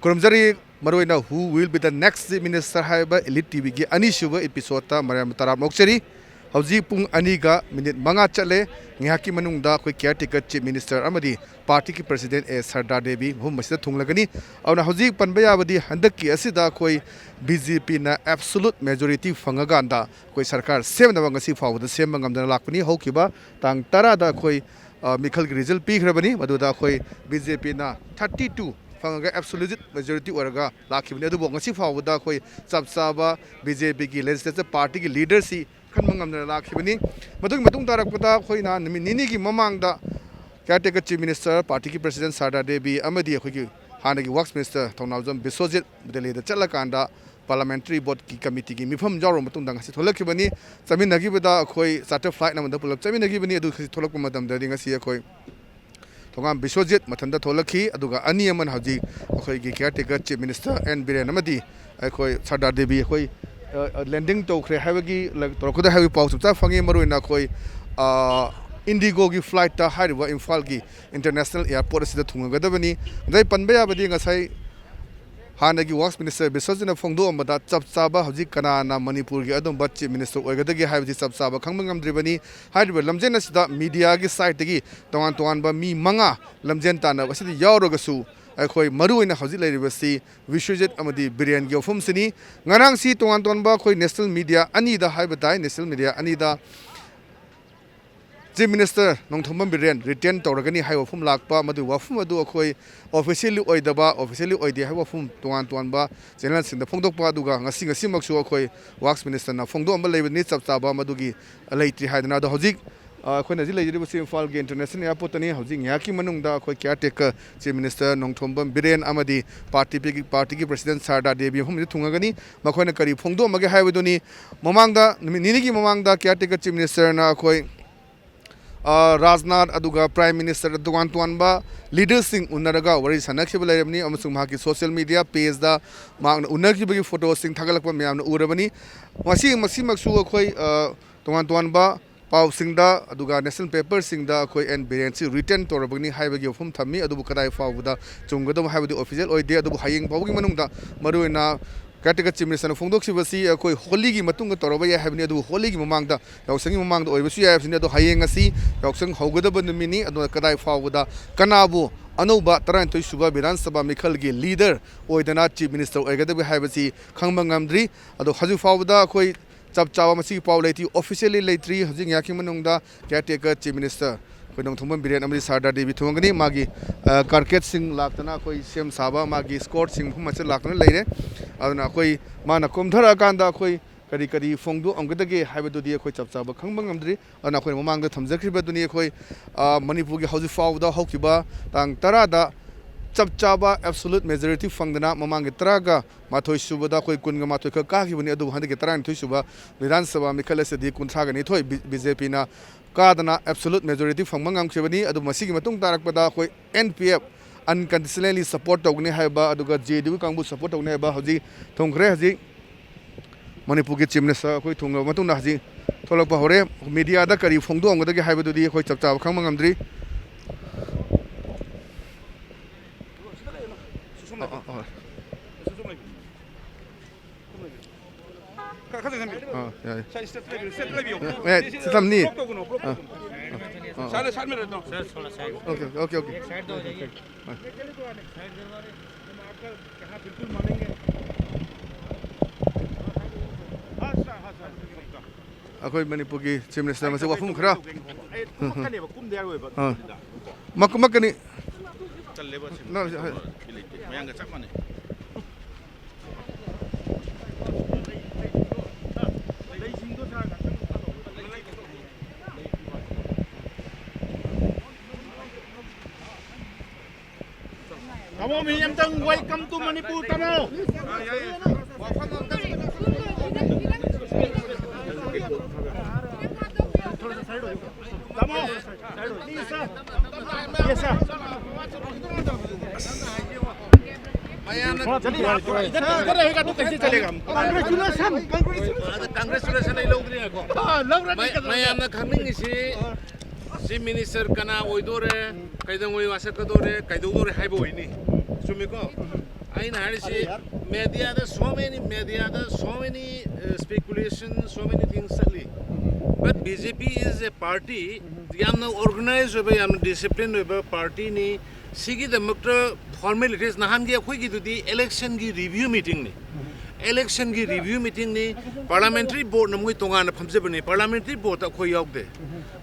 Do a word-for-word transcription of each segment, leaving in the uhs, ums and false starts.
ꯈꯨꯔꯨꯝꯖꯔꯤ꯫ ꯃꯔꯨꯑꯣꯏꯅ Who Will Be the Next Chief Minister ꯍꯥꯏꯕ Elite T ꯚꯤꯒꯤ ꯑꯅꯤꯁꯨꯕ episodeꯇ ꯃꯌꯥꯝ ꯇꯔꯥꯝꯅ ꯑꯣꯛꯆꯔꯤ꯫ ꯍꯧꯖꯤꯛ ꯄꯨꯡ ꯑꯅꯤꯒ ꯃꯤꯅꯤꯠ ꯃꯉꯥ ꯆꯠꯂꯦ꯫ ꯉꯥꯏꯍꯥꯛꯀꯤ ꯃꯅꯨꯡꯗ ꯑꯩꯈꯣꯏ caretaker Chief Minister ꯑꯃꯗꯤ partyꯒꯤ president ꯑꯦ ꯁꯔꯗꯥ ꯗꯦꯕꯤ ꯃꯐꯝ ꯑꯁꯤꯗ ꯊꯨꯡꯂꯒꯅꯤ꯫ ꯑꯗꯨꯅ ꯍꯧꯖꯤꯛ ꯄꯟꯕ ꯌꯥꯕꯗꯤ ꯍꯟꯗꯛꯀꯤ ꯑꯁꯤꯗ ꯑꯩꯈꯣꯏ ꯕꯤ ꯖꯦ ꯄꯤꯅ absolute majority ꯐꯪꯉꯀꯥꯟꯗ ꯑꯩꯈꯣꯏ ꯁꯔꯀꯥꯔ ꯁꯦꯝꯅꯕ ꯉꯁꯤ ꯐꯥꯎꯕꯗ ꯁꯦꯝꯕ ꯉꯝꯗꯅ ꯂꯥꯛꯄꯅꯤ꯫ ꯍꯧꯈꯤꯕ ꯇꯥꯡ ꯇꯔꯥꯗ ꯑꯩꯈꯣꯏ, ꯑ, ꯃꯤꯈꯜꯒꯤ result ꯄꯤꯈ꯭ꯔꯕꯅꯤ꯫ ꯃꯗꯨꯗ ꯑꯩꯈꯣꯏ ꯕꯤ ꯖꯦ ꯄꯤꯅ thirty two ꯐꯪꯉꯒ absolute majority ꯑꯣꯏꯔꯒ ꯂꯥꯛꯈꯤꯕꯅꯤ꯫ ꯑꯗꯨꯕꯨ ꯉꯁꯤ ꯐꯥꯎꯕꯗ ꯑꯩꯈꯣꯏ ꯆꯞ ꯆꯥꯕ ꯕꯤ ꯖꯦ ꯄꯤꯒꯤ legislature partyꯒꯤ leaderꯁꯤ ꯈꯟꯕ ꯉꯝꯗꯅ ꯂꯥꯛꯈꯤꯕꯅꯤ꯫ ꯃꯗꯨꯒꯤ ꯃꯇꯨꯡ ꯇꯥꯔꯛꯄꯗ ꯑꯩꯈꯣꯏꯅ ꯅꯨꯃꯤꯠ ꯅꯤꯅꯤꯒꯤ ꯃꯃꯥꯡꯗ caretaker Chief Minister, partyꯒꯤ president ꯁꯔꯗꯥ Devi ꯑꯃꯗꯤ ꯑꯩꯈꯣꯏꯒꯤ ꯍꯥꯟꯅꯒꯤ Works Minister ꯊꯧꯅꯥꯎꯖꯝ ꯕꯤꯁ꯭ꯋꯖꯤꯠ ꯗꯦꯜꯂꯤꯗ ꯆꯠꯂꯀꯥꯟꯗ parliamentary boardꯀꯤ committeeꯒꯤ ꯃꯤꯐꯝ ꯌꯥꯎꯔꯕ ꯃꯇꯨꯡꯗ ꯉꯁꯤ ꯊꯣꯛꯂꯛꯈꯤꯕꯅꯤ꯫ ꯆꯠꯃꯤꯟꯅꯈꯤꯕꯗ ꯑꯩꯈꯣꯏ charter flight ꯑꯃꯗ ꯄꯨꯂꯞ ꯆꯠꯃꯤꯟꯅꯈꯤꯕꯅꯤ꯫ ꯑꯗꯨ ꯉꯁꯤ ꯊꯣꯛꯂꯛꯄ ꯃꯇꯝꯗꯗꯤ ꯉꯁꯤ ꯑꯩꯈꯣꯏ ꯊꯧꯅꯥꯎꯖꯝ ꯕꯤꯁ꯭ꯋꯖꯤꯠ ꯃꯊꯟꯇ ꯊꯣꯛꯂꯛꯈꯤ, ꯑꯗꯨꯒ ꯑꯅꯤ ꯑꯃꯅ ꯍꯧꯖꯤꯛ ꯑꯩꯈꯣꯏꯒꯤ caretaker Chief Minister N Biren ꯑꯃꯗꯤ ꯑꯩꯈꯣꯏ ꯁꯔꯗꯥ ꯗꯦꯕꯤ ꯑꯩꯈꯣꯏ, ꯑ, ꯑ, landing ꯇꯧꯈ꯭ꯔꯦ ꯍꯥꯏꯕꯒꯤ, ꯂ-, ꯇꯧꯔꯛꯀꯗꯧꯔꯦ ꯍꯥꯏꯕꯒꯤ ꯄꯥꯎ ꯆꯞ ꯆꯥ ꯐꯪꯉꯤ꯫ ꯃꯔꯨꯑꯣꯏꯅ ꯑꯩꯈꯣꯏ, ꯑ, IndiGoꯒꯤ flightꯇ ꯍꯥꯏꯔꯤꯕ ꯏꯝꯐꯥꯜꯒꯤ international airport ꯑꯁꯤꯗ ꯊꯨꯡꯉꯒꯗꯕꯅꯤ꯫ ꯉꯁꯥꯏ ꯄꯟꯕ ꯌꯥꯕꯗꯤ ꯉꯁꯥꯏ ꯍꯥꯟꯅꯒꯤ Works Minister ꯕꯤꯁ꯭ꯋꯖꯤꯠꯅ ꯐꯣꯡꯗꯣꯛꯑꯝꯕꯗ ꯆꯞ ꯆꯥꯕ ꯍꯧꯖꯤꯛ ꯀꯅꯥꯅ ꯃꯅꯤꯄꯨꯔꯒꯤ ꯑꯗꯨꯝꯕ Chief Minister ꯑꯣꯏꯒꯗꯒꯦ ꯍꯥꯏꯕꯁꯤ ꯆꯞ ꯆꯥꯕ ꯈꯪꯕ ꯉꯝꯗ꯭ꯔꯤꯕꯅꯤ꯫ ꯍꯥꯏꯔꯤꯕ ꯂꯝꯖꯦꯜ ꯑꯁꯤꯗ mediaꯒꯤ sideꯇꯒꯤ ꯇꯣꯉꯥꯟ ꯇꯣꯉꯥꯟꯕ ꯃꯤ ꯃꯉꯥ ꯂꯝꯖꯦꯜ ꯇꯥꯟꯅꯕ ꯑꯁꯤꯗ ꯌꯥꯎꯔꯒꯁꯨ, ꯑꯩꯈꯣꯏ ꯃꯔꯨꯑꯣꯏꯅ ꯍꯧꯖꯤꯛ ꯂꯩꯔꯤꯕꯁꯤ ꯕꯤꯁ꯭ꯋꯖꯤꯠ ꯑꯃꯗꯤ ꯕꯤꯔꯦꯟꯒꯤ ꯋꯥꯐꯝꯁꯤꯅꯤ꯫ ꯉꯔꯥꯡꯁꯤ ꯇꯣꯉꯥꯟ ꯇꯣꯉꯥꯟꯕ ꯑꯩꯈꯣꯏ national media ꯑꯅꯤꯗ ꯍꯥꯏꯕ ꯇꯥꯏ, national media ꯑꯅꯤꯗ Chief Minister Nongthombam Biren retain ꯇꯧꯔꯒꯅꯤ ꯍꯥꯏꯕ ꯋꯥꯐꯝ ꯂꯥꯛꯄ, ꯃꯗꯨꯒꯤ ꯋꯥꯐꯝ ꯑꯗꯨ ꯑꯩꯈꯣꯏ officially ꯑꯣꯏꯗꯕ, officially ꯑꯣꯏꯗꯦ ꯍꯥꯏꯕ ꯋꯥꯐꯝ ꯇꯣꯉꯥꯟ ꯇꯣꯉꯥꯟꯕ channelꯁꯤꯡꯗ ꯐꯣꯡꯗꯣꯛꯄ, ꯑꯗꯨꯒ ꯉꯁꯤ, ꯉꯁꯤꯃꯛꯁꯨ ꯑꯩꯈꯣꯏ Works Ministerꯅ ꯐꯣꯡꯗꯣꯛꯑꯝꯕ ꯂꯩꯕꯅꯤ, ꯆꯞ ꯆꯥꯕ ꯃꯗꯨꯒꯤ ꯂꯩꯇ꯭ꯔꯤ ꯍꯥꯏꯗꯅ꯫ ꯑꯗꯣ ꯍꯧꯖꯤꯛ, ꯑ, ꯑꯩꯈꯣꯏꯅ ꯍꯧꯖꯤꯛ ꯂꯩꯖꯔꯤꯕꯁꯤ ꯏꯝꯐꯥꯜꯒꯤ international airportꯇꯅꯤ꯫ ꯍꯧꯖꯤꯛ ꯉꯥꯏꯍꯥꯛꯀꯤ ꯃꯅꯨꯡꯗ ꯑꯩꯈꯣꯏ caretaker Chief Minister Nongthombam Biren ꯑꯃꯗꯤ party, partyꯒꯤ president ꯁꯔꯗꯥ ꯗꯦꯕꯤ ꯃꯐꯝꯁꯤꯗ ꯊꯨꯡꯉꯒꯅꯤ꯫ ꯃꯈꯣꯏꯅ ꯀꯔꯤ ꯐꯣꯡꯗꯣꯛꯑꯝꯃꯒꯦ ꯍꯥꯏꯕꯗꯨꯅꯤ꯫ ꯃꯃꯥꯡꯗ, ꯅꯨꯃꯤꯠ ꯅꯤꯅꯤꯒꯤ ꯃꯃꯥꯡꯗ caretaker Chief Ministerꯅ ꯑꯩꯈꯣꯏ, ꯑ, ꯔꯥꯖꯅꯥꯊ ꯑꯗꯨꯒ Prime Minister ꯇꯣꯉꯥꯟ ꯇꯣꯉꯥꯟꯕ leaderꯁꯤꯡ ꯎꯅꯔꯒ ꯋꯥꯔꯤ ꯁꯥꯟꯅꯈꯤꯕ ꯂꯩꯔꯕꯅꯤ, ꯑꯃꯁꯨꯡ ꯃꯍꯥꯛꯀꯤ social media pageꯇ ꯃꯍꯥꯛꯅ ꯎꯅꯈꯤꯕꯒꯤ photoꯁꯤꯡ ꯊꯥꯒꯠꯂꯛꯄ ꯃꯌꯥꯝꯅ ꯎꯔꯕꯅꯤ꯫ ꯃꯁꯤ, ꯃꯁꯤꯃꯛꯁꯨ ꯑꯩꯈꯣꯏ, ꯑ, ꯇꯣꯉꯥꯟ ꯇꯣꯉꯥꯟꯕ ꯄꯥꯎꯁꯤꯡꯗ ꯑꯗꯨꯒ ꯅꯦꯁꯅꯦꯜ ꯄꯦꯄꯔꯁꯤꯡꯗ ꯑꯩꯈꯣꯏ ꯑꯦꯟ ꯕꯤꯔꯦꯟꯁꯤ ꯔꯤꯇꯟ ꯇꯧꯔꯕꯅꯤ ꯍꯥꯏꯕꯒꯤ ꯋꯥꯐꯝ ꯊꯝꯃꯤ꯫ ꯑꯗꯨꯕꯨ ꯀꯗꯥꯏ ꯐꯥꯎꯕꯗ ꯆꯨꯝꯒꯗꯕ ꯍꯥꯏꯕꯗꯤ ꯑꯣꯐꯤꯁꯤꯌꯦꯜ ꯑꯣꯏꯗꯦ꯫ ꯑꯗꯨꯕꯨ ꯍꯌꯦꯡ ꯐꯥꯎꯕꯒꯤ ꯃꯅꯨꯡꯗ ꯃꯔꯨꯑꯣꯏꯅ ꯀꯤꯌꯔꯇꯦꯀꯔ ꯆꯤꯐ ꯃꯤꯅꯤꯁꯇꯔꯅ ꯐꯣꯡꯗꯣꯛꯈꯤꯕꯁꯤ ꯑꯩꯈꯣꯏ ꯍꯣꯂꯤꯒꯤ ꯃꯇꯨꯡꯗ ꯇꯧꯔꯕ ꯌꯥꯏ ꯍꯥꯏꯕꯅꯤ꯫ ꯑꯗꯨꯕꯨ ꯍꯣꯂꯤꯒꯤ ꯃꯃꯥꯡꯗ, ꯌꯥꯎꯁꯪꯒꯤ ꯃꯃꯥꯡꯗ ꯑꯣꯏꯕꯁꯨ ꯌꯥꯏ ꯍꯥꯏꯕꯁꯤꯅꯤ꯫ ꯑꯗꯣ ꯍꯌꯦꯡ ꯑꯁꯤ ꯌꯥꯎꯁꯪ ꯍꯧꯒꯗꯕ ꯅꯨꯃꯤꯠꯅꯤ꯫ ꯑꯗꯨꯅ ꯀꯗꯥꯏ ꯐꯥꯎꯕꯗ ꯀꯅꯥꯕꯨ ꯑꯅꯧꯕ ꯇꯔꯥꯅꯤꯊꯣꯏ ꯁꯨꯕ ꯕꯤꯙꯥꯟ ꯁꯚꯥ ꯃꯤꯈꯜꯒꯤ ꯂꯤꯗꯔ ꯑꯣꯏꯗꯅ ꯆꯤꯐ ꯃꯤꯅꯤꯁꯇꯔ ꯑꯣꯏꯒꯗꯕꯒꯦ ꯍꯥꯏꯕꯁꯤ ꯈꯪꯕ ꯉꯝꯗ꯭ꯔꯤ꯫ ꯑꯗꯣ ꯍꯧꯖꯤꯛ ꯐꯥꯎꯕꯗ ꯑꯩꯈꯣꯏ ꯆꯞ ꯆꯥꯕ ꯃꯁꯤꯒꯤ ꯄꯥꯎ ꯂꯩꯇ꯭ꯔꯤ, ꯑꯣꯐꯤꯁꯤꯌꯦꯜꯂꯤ ꯂꯩꯇ꯭ꯔꯤ꯫ ꯍꯧꯖꯤꯛ ꯉꯥꯏꯍꯥꯛꯀꯤ ꯃꯅꯨꯡꯗ ꯀꯤꯌꯔꯇꯦꯀꯔ ꯆꯤꯐ ꯃꯤꯅꯤꯁꯇꯔ ꯑꯩꯈꯣꯏ ꯅꯣꯡꯊꯣꯝꯕꯝ ꯕꯤꯔꯦꯟ ꯑꯃꯗꯤ ꯁꯥꯔꯗꯥ ꯗꯦꯕꯤ ꯊꯣꯡꯒꯅꯤ꯫ ꯃꯥꯒꯤ, ꯑ, ꯀꯥꯔꯀꯦꯠꯁꯤꯡ ꯂꯥꯛꯇꯅ, ꯑꯩꯈꯣꯏ ꯁꯦꯝ ꯁꯥꯕ, ꯃꯥꯒꯤ ꯏꯁꯀꯣꯔꯠꯁꯤꯡ ꯃꯐꯝ ꯑꯁꯤꯗ ꯂꯥꯛꯇꯨꯅ ꯂꯩꯔꯦ꯫ ꯑꯗꯨꯅ ꯑꯩꯈꯣꯏ ꯃꯥꯅ ꯀꯨꯝꯊꯔꯛꯑꯀꯥꯟꯗ ꯑꯩꯈꯣꯏ ꯀꯔꯤ ꯀꯔꯤ ꯐꯣꯡꯗꯣꯛꯑꯝꯒꯗꯒꯦ ꯍꯥꯏꯕꯗꯨꯗꯤ ꯑꯩꯈꯣꯏ ꯆꯞ ꯆꯥꯕ ꯈꯪꯕ ꯉꯝꯗ꯭ꯔꯤ꯫ ꯑꯗꯨꯅ ꯑꯩꯈꯣꯏꯅ ꯃꯃꯥꯡꯗ ꯊꯝꯖꯈ꯭ꯔꯤꯕꯗꯨꯅꯤ꯫ ꯑꯩꯈꯣꯏ, ꯑ, ꯃꯅꯤꯄꯨꯔꯒꯤ ꯍꯧꯖꯤꯛ ꯐꯥꯎꯕꯗ ꯍꯧꯈꯤꯕ ꯇꯥꯡ ꯇꯔꯥꯗ ꯆꯞ ꯆꯥꯕ ꯑꯦꯕꯁꯣꯂꯨꯠ ꯃꯦꯖꯣꯔꯤꯇꯤ ꯐꯪꯗꯅ ꯃꯃꯥꯡꯒꯤ ꯇꯔꯥꯒ ꯃꯥꯊꯣꯏ ꯁꯨꯕꯗ ꯑꯩꯈꯣꯏ ꯀꯨꯟꯒ ꯃꯥꯊꯣꯏ ꯈꯛ ꯀꯥꯈꯤꯕꯅꯤ꯫ ꯑꯗꯨꯕꯨ ꯍꯟꯗꯛꯀꯤ ꯇꯔꯥꯅꯤꯊꯣꯏ ꯁꯨꯕ ꯕꯤꯙꯥꯟ ꯁꯚꯥ ꯃꯤꯈꯜ ꯑꯁꯤꯗꯤ ꯀꯨꯟꯊ꯭ꯔꯥꯒ ꯅꯤꯊꯣꯏ ꯕꯤ-, ꯕꯤ ꯖꯦ ꯄꯤꯅ ꯀꯥꯗꯅ ꯑꯦꯕꯁꯣꯂꯨꯠ ꯃꯦꯖꯣꯔꯤꯇꯤ ꯐꯪꯕ ꯉꯝꯈꯤꯕꯅꯤ꯫ ꯑꯗꯨꯕꯨ ꯃꯁꯤꯒꯤ ꯃꯇꯨꯡ ꯇꯥꯔꯛꯄꯗ ꯑꯩꯈꯣꯏ ꯑꯦꯟ ꯄꯤ ꯑꯦꯐ ꯑꯟꯀꯟꯗꯤꯁꯅꯦꯜꯂꯤ ꯁꯄꯣꯔꯠ ꯇꯧꯒꯅꯤ ꯍꯥꯏꯕ, ꯑꯗꯨꯒ ꯖꯦ ꯗꯤ ꯌꯨ ꯀꯥꯡꯕꯨ ꯁꯄꯣꯔꯠ ꯇꯧꯒꯅꯤ ꯍꯥꯏꯕ ꯍꯧꯖꯤꯛ ꯊꯨꯡꯈ꯭ꯔꯦ꯫ ꯍꯧꯖꯤꯛ ꯃꯅꯤꯄꯨꯔꯒꯤ ꯆꯤꯐ ꯃꯤꯅꯤꯁꯇꯔ ꯑꯩꯈꯣꯏ ꯊꯨꯡꯂꯕ ꯃꯇꯨꯡꯗ ꯍꯧꯖꯤꯛ ꯊꯣꯛꯂꯛꯄ ꯍꯧꯔꯦ꯫ ꯃꯤꯗꯤꯌꯥꯗ ꯀꯔꯤ ꯐꯣꯡꯗꯣꯛꯑꯝꯒꯗꯒꯦ ꯍꯥꯏꯕꯗꯨꯗꯤ ꯑꯩꯈꯣꯏ ꯆꯞ ꯆꯥꯕ ꯈꯪꯕ ꯉꯝꯗ꯭ꯔꯤ꯫ ꯑ, ꯑ, ꯑ꯫ ꯈꯔ, ꯈꯔ ꯆꯪꯁꯤꯟꯕꯤꯌꯨ꯫ ꯑ, ꯌꯥꯏ꯫ ꯁꯥꯏ, ꯁꯤꯗ ꯂꯩꯕꯤꯌꯨ, ꯁꯤꯗ ꯂꯩꯕꯤꯌꯨ꯫ ꯑꯦ, ꯁꯤ, ꯁꯤ, ꯁꯤ ꯊꯝꯅꯤ꯫ ꯕ꯭ꯂꯣꯛ ꯇꯧꯒꯅꯨ, ꯕ꯭ꯂꯣꯛ ꯑ, ꯇꯧꯒꯅꯨ꯫ ꯑ, ꯑ꯫ ꯁꯥꯏꯗ, ꯁꯥꯏꯗ ꯃꯤꯔꯔ ꯇꯧ꯫ Okay, okay, okay. ꯁꯥꯏꯗ ꯍꯣ ꯖꯥꯏꯌꯦ꯫ ꯁꯥꯏꯗ ꯍꯣ ꯖꯥꯏꯌꯦ꯫ ꯑꯩꯈꯣꯏ ꯃꯅꯤꯄꯨꯔꯒꯤ ꯆꯤꯐ ꯃꯤꯅꯤꯁꯇꯔ ꯃꯁꯤ ꯋꯥꯐꯝ ꯈꯔ ꯑꯩ ꯀꯨꯝꯃꯛꯀꯅꯦꯕ, ꯀꯨꯝꯗ ꯌꯥꯔꯣꯏꯕ ꯑ꯫ ꯑꯗꯨꯗ꯫ ꯃ-, ꯀꯨꯝꯃꯛꯀꯅꯤ꯫ ꯆꯜꯂꯦꯕ ꯑꯁꯤ꯫ ꯅ-, ꯍꯣꯏ꯫ ꯃꯌꯥꯡꯒ ꯆꯞ ꯃꯥꯟꯅꯩ꯫ ꯇꯥꯃꯣ, ꯃꯤ ꯑꯝꯇꯪ welcome to ꯃꯅꯤꯄꯨꯔ ꯇꯥꯃꯣ꯫ ꯇꯥꯃꯣ, please sir. Yes sir. ꯃꯌꯥꯝꯅ ꯀꯪꯒ꯭ꯔꯦꯆꯨꯂꯦꯁꯟ, ꯀꯪꯒ꯭ꯔꯦꯆꯨꯂꯦꯁꯟ꯫ ꯑꯗ ꯀꯪꯒ꯭ꯔꯦꯆꯨꯂꯦꯁꯟ ꯑꯩ ꯂꯧꯗ꯭ꯔꯤ ꯉꯥꯏꯈꯣ꯫ ꯃꯌꯥꯝꯅ ꯈꯪꯅꯤꯡꯉꯤꯁꯤ ꯆꯤꯐ ꯃꯤꯅꯤꯁꯇꯔ ꯀꯅꯥ ꯑꯣꯏꯗꯣꯔꯦ, ꯀꯩꯗꯧꯉꯩ ꯋꯥꯁꯛꯀꯗꯣꯔꯦ, ꯀꯩꯗꯧꯗꯣꯔꯦ ꯍꯥꯏꯕ ꯑꯣꯏꯅꯤ꯫ ꯆꯨꯝꯃꯤꯀꯣ? ꯑꯩꯅ ꯍꯥꯏꯔꯤꯁꯤ ꯃꯦꯗꯤꯌꯥꯗ so many, ꯃꯦꯗꯤꯌꯥꯗ so many speculation, so many things ꯆꯠꯂꯤ꯫ But B J P is a party, ꯌꯥꯝꯅ ꯑꯣꯔꯒꯅꯥꯏꯖ ꯑꯣꯏꯕ, ꯌꯥꯝꯅ ꯗꯤꯁꯤꯄ꯭ꯂꯤꯟ ꯑꯣꯏꯕ ꯄꯥꯔꯇꯤꯅꯤ꯫ ꯁꯤꯒꯤꯗꯃꯛꯇ ꯐꯣꯔꯃꯦꯂꯤꯇꯤꯁ, ꯅꯍꯥꯟꯒꯤ ꯑꯩꯈꯣꯏꯒꯤꯗꯨꯗꯤ ꯏꯂꯦꯛꯁꯟꯒꯤ ꯔꯤꯚ꯭ꯌꯨ ꯃꯤꯇꯤꯡꯅꯤ꯫ ꯏꯂꯦꯛꯁꯟꯒꯤ ꯔꯤꯚ꯭ꯌꯨ ꯃꯤꯇꯤꯡꯅꯤ꯫ ꯄꯥꯔꯂꯥꯃꯦꯟꯇꯔꯤ ꯕꯣꯔꯗꯅ ꯃꯣꯏ ꯇꯣꯉꯥꯟꯅ ꯐꯝꯖꯕꯅꯤ, ꯄꯥꯔꯂꯥꯃꯦꯟꯇꯔꯤ ꯕꯣꯔꯗꯇ ꯑꯩꯈꯣꯏ ꯌꯥꯎꯗꯦ꯫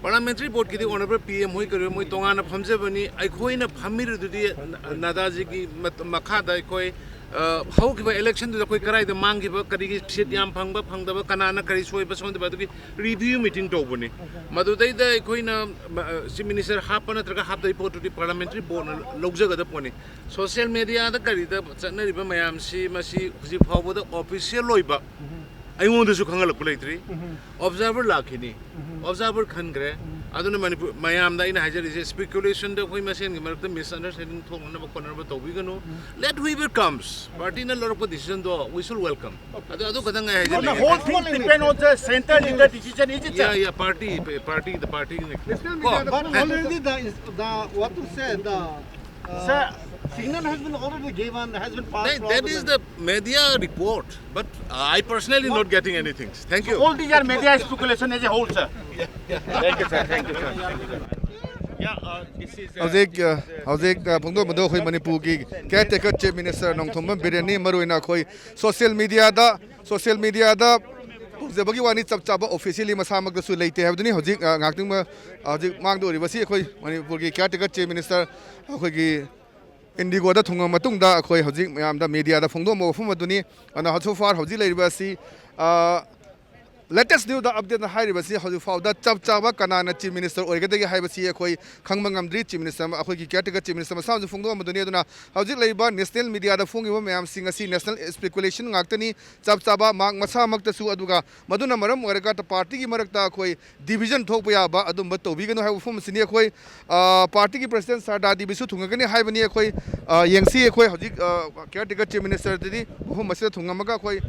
ꯄꯥꯔꯂꯥꯃꯦꯟꯇꯔꯤ ꯕꯣꯔꯗꯀꯤꯗꯤ ꯑꯣꯅꯔꯦꯕꯜ ꯄꯤ ꯑꯦꯝ ꯍꯣꯏ ꯀꯔꯤ ꯍꯣꯏ ꯃꯣꯏ ꯇꯣꯉꯥꯟꯅ ꯐꯝꯖꯕꯅꯤ꯫ ꯑꯩꯈꯣꯏꯅ ꯐꯝꯃꯤꯔꯗꯨꯗꯤ ꯅ-, ꯅꯗꯥꯖꯤꯒꯤ ꯃꯠ-, ꯃꯈꯥꯗ ꯑꯩꯈꯣꯏ, ꯑ, ꯍꯧꯈꯤꯕ ꯏꯂꯦꯛꯁꯟꯗꯨꯗ ꯑꯩꯈꯣꯏ ꯀꯗꯥꯏꯗ ꯃꯥꯡꯈꯤꯕ, ꯀꯔꯤꯒꯤ ꯁꯤꯠ ꯌꯥꯝ ꯐꯪꯕ ꯐꯪꯗꯕ, ꯀꯅꯥꯅ ꯀꯔꯤ ꯁꯣꯏꯕ ꯁꯣꯟꯗꯕ, ꯑꯗꯨꯒꯤ ꯔꯤꯚ꯭ꯌꯨ ꯃꯤꯇꯤꯡ ꯇꯧꯕꯅꯤ꯫ ꯃꯗꯨꯗꯩꯗ ꯑꯩꯈꯣꯏꯅ, ꯑ, ꯆꯤꯐ ꯃꯤꯅꯤꯁꯇꯔ ꯍꯥꯞꯄ ꯅꯠꯇ꯭ꯔꯒ ꯍꯥꯞꯇꯕ ꯄꯣꯠꯇꯨꯗꯤ ꯄꯥꯔꯂꯥꯃꯦꯟꯇꯔꯤ ꯕꯣꯔꯗꯅ ꯂꯧꯖꯒꯗꯕ ꯄꯣꯠꯅꯤ꯫ ꯁꯣꯁꯤꯌꯦꯜ ꯃꯦꯗꯤꯌꯥꯗ ꯀꯔꯤꯗ ꯆꯠꯅꯔꯤꯕ ꯃꯌꯥꯝꯁꯤ, ꯃꯁꯤ ꯍꯧꯖꯤꯛ ꯐꯥꯎꯕꯗ ꯑꯣꯐꯤꯁꯤꯌꯦꯜ ꯑꯣꯏꯕ ꯑꯩꯉꯣꯟꯗꯁꯨ ꯈꯪꯍꯜꯂꯛꯄ ꯂꯩꯇ꯭ꯔꯤ꯫ ꯑꯣꯕꯖꯥꯔꯚꯔ ꯂꯥꯛꯈꯤꯅꯤ, ꯑꯣꯕꯖꯥꯔꯚꯔ ꯈꯟꯈ꯭ꯔꯦ꯫ ꯑꯗꯨꯅ ꯃꯅꯤꯄꯨꯔ ꯃꯌꯥꯝꯗ ꯑꯩꯅ ꯍꯥꯏꯖꯔꯤꯁꯦ, ꯁ꯭ꯄꯦꯀꯨꯂꯦꯁꯟꯗ ꯑꯩꯈꯣꯏ ꯃꯁꯦꯟꯒꯤ ꯃꯔꯛꯇ ꯃꯤꯁꯑꯟꯗꯔꯁ꯭ꯇꯦꯟꯗꯤꯡ ꯊꯣꯛꯅꯅꯕ ꯈꯣꯠꯅꯕ ꯇꯧꯕꯤꯒꯅꯨ꯫ Let whoever comes, ꯄꯥꯔꯇꯤꯅ ꯂꯧꯔꯛꯄ ꯗꯤꯁꯤꯖꯟꯗꯣ we should welcome꯫ ꯑꯗꯨ, ꯑꯗꯨ ꯈꯛꯇꯪ ꯉꯥꯏ ꯍꯥꯏꯖꯔꯤꯒꯦ꯫ The whole thing depend on the central leader decision, is it, sir? Yeah, yeah, party, party, the party. National media, but already the, the, what to say, the, uh, signal has been already given, has been passed. That is the media report, but I personally not getting anything. Thank you. So all these are media speculation as a whole, sir. Thank you, sir. Thank you, sir. Yeah, uh, this is, uh, ꯍꯧꯖꯤꯛ, ꯑ, ꯍꯧꯖꯤꯛ, ꯑ, ꯐꯣꯡꯗꯣꯛꯄꯗꯣ ꯑꯩꯈꯣꯏ ꯃꯅꯤꯄꯨꯔꯒꯤ caretaker chief minister Nongthombam ꯕꯤꯔꯦꯟꯅꯤ꯫ ꯃꯔꯨꯑꯣꯏꯅ ꯑꯩꯈꯣꯏ social ꯃꯤꯗꯤꯌꯥꯗ, social ꯃꯤꯗꯤꯌꯥꯗ ꯇꯧꯖꯕꯒꯤ ꯋꯥꯅꯤ, ꯆꯞ ꯆꯥꯕ ꯑꯣꯐꯤꯁꯤꯌꯦꯜꯂꯤ ꯃꯁꯥꯃꯛꯇꯁꯨ ꯂꯩꯇꯦ ꯍꯥꯏꯕꯗꯨꯅꯤ꯫ ꯍꯧꯖꯤꯛ, ꯑ, ꯉꯥꯏꯍꯥꯛꯇꯪ, ꯑ, ꯍꯧꯖꯤꯛ ꯃꯥꯡꯗ ꯑꯣꯏꯔꯤꯕꯁꯤ ꯑꯩꯈꯣꯏ ꯃꯅꯤꯄꯨꯔꯒꯤ caretaker chief minister ꯑꯩꯈꯣꯏꯒꯤ ꯏꯟꯗꯤꯒꯣꯗ ꯊꯨꯡꯉꯕ ꯃꯇꯨꯡꯗ ꯑꯩꯈꯣꯏ ꯍꯧꯖꯤꯛ ꯃꯌꯥꯝꯗ ꯃꯤꯗꯤꯌꯥꯗ ꯐꯣꯡꯗꯣꯛꯑꯝꯕ ꯋꯥꯐꯝ ꯑꯗꯨꯅꯤ꯫ ꯑꯗꯨꯅ so far ꯍꯧꯖꯤꯛ ꯂꯩꯔꯤꯕ ꯑꯁꯤ, ꯑ, latest news ꯗ update ꯅ ꯍꯥꯏꯔꯤꯕꯁꯤ ꯍꯧꯖꯤꯛ ꯐꯥꯎꯗ ꯆꯞ ꯆꯥꯕ ꯀꯅꯥꯅ Chief Minister ꯑꯣꯏꯒꯗꯒꯦ ꯍꯥꯏꯕꯁꯤ ꯑꯩꯈꯣꯏ ꯈꯪꯕ ꯉꯝꯗ꯭ꯔꯤ꯫ Chief Minister ꯑꯩꯈꯣꯏꯒꯤ caretaker Chief Minister ꯃꯁꯥꯅꯁꯨ ꯐꯣꯡꯗꯣꯛꯑꯝꯕꯗꯨꯅꯤ꯫ ꯑꯗꯨꯅ ꯍꯧꯖꯤꯛ ꯂꯩꯔꯤꯕ national media ꯗ ꯐꯣꯡꯉꯤꯕ ꯃꯌꯥꯝꯁꯤꯡ ꯑꯁꯤ national speculation ꯉꯥꯛꯇꯅꯤ꯫ ꯆꯞ ꯆꯥꯕ ꯃꯍꯥꯛ ꯃꯁꯥꯃꯛꯇꯁꯨ, ꯑꯗꯨꯒ ꯃꯗꯨꯅ ꯃꯔꯝ ꯑꯣꯏꯔꯒ party ꯒꯤ ꯃꯔꯛꯇ ꯑꯩꯈꯣꯏ division ꯊꯣꯛꯄ ꯌꯥꯕ ꯑꯗꯨꯝꯕ ꯇꯧꯕꯤꯒꯅꯨ ꯍꯥꯏꯕ ꯋꯥꯐꯝ ꯑꯁꯤꯅꯤ꯫ ꯑꯩꯈꯣꯏ party ꯒꯤ president ꯁꯔꯗꯥ ꯗꯦꯕꯤꯁꯨ ꯊꯨꯡꯉꯒꯅꯤ ꯍꯥꯏꯕꯅꯤ꯫ ꯑꯩꯈꯣꯏ ꯌꯦꯡꯁꯤ꯫ ꯑꯩꯈꯣꯏ ꯍꯧꯖꯤꯛ caretaker Chief Minister ꯗꯗꯤ ꯃꯐꯝ ꯑꯁꯤꯗ ꯊꯨꯡꯉꯝꯃꯒ ꯑꯩꯈꯣꯏ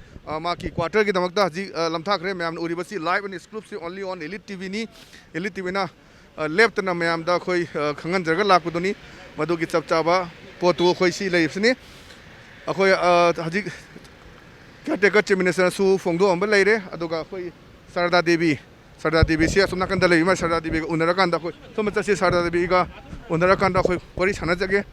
ꯃꯍꯥꯛꯀꯤ quarter ꯒꯤꯗꯃꯛꯇ ꯍꯧꯖꯤꯛ ꯂꯝꯊꯥꯈ꯭ꯔꯦ꯫ ꯃꯌꯥꯝꯅ ꯎꯔꯤꯕꯁꯤ live and exclusive only on Elite T V ꯅꯤ꯫ Elite T V ꯅ ꯂꯦꯞꯇꯅ ꯃꯌꯥꯝꯗ ꯑꯩꯈꯣꯏ ꯈꯪꯍꯟꯖꯔꯒ ꯂꯥꯛꯄꯗꯨꯅꯤ꯫ ꯃꯗꯨꯒꯤ ꯆꯞ ꯆꯥꯕ ꯄꯣꯠꯇꯨ ꯑꯩꯈꯣꯏ ꯁꯤ ꯂꯩꯔꯤꯕꯁꯤꯅꯤ꯫ ꯑꯩꯈꯣꯏ ꯍꯧꯖꯤꯛ caretaker Chief Minister ꯅꯁꯨ ꯐꯣꯡꯗꯣꯛꯑꯝꯕ ꯂꯩꯔꯦ꯫ ꯑꯗꯨꯒ ꯑꯩꯈꯣꯏ ꯁꯔꯗꯥ ꯗꯦꯕꯤ, ꯁꯔꯗꯥ ꯗꯦꯕꯤꯁꯤ ꯑꯁꯣꯝ ꯅꯥꯀꯟꯗ ꯂꯩꯕ ꯃꯥ, ꯁꯔꯗꯥ ꯗꯦꯕꯤꯒ ꯎꯅꯔꯀꯥꯟꯗ ꯑꯩꯈꯣꯏ ꯁꯣꯝꯗ ꯆꯠꯁꯤ꯫ ꯁꯔꯗꯥ ꯗꯦꯕꯤꯒ ꯎꯅꯔꯀꯥꯟꯗ ꯑꯩꯈꯣꯏ ꯋꯥꯔꯤ ꯁꯥꯟꯅꯖꯒꯦ꯫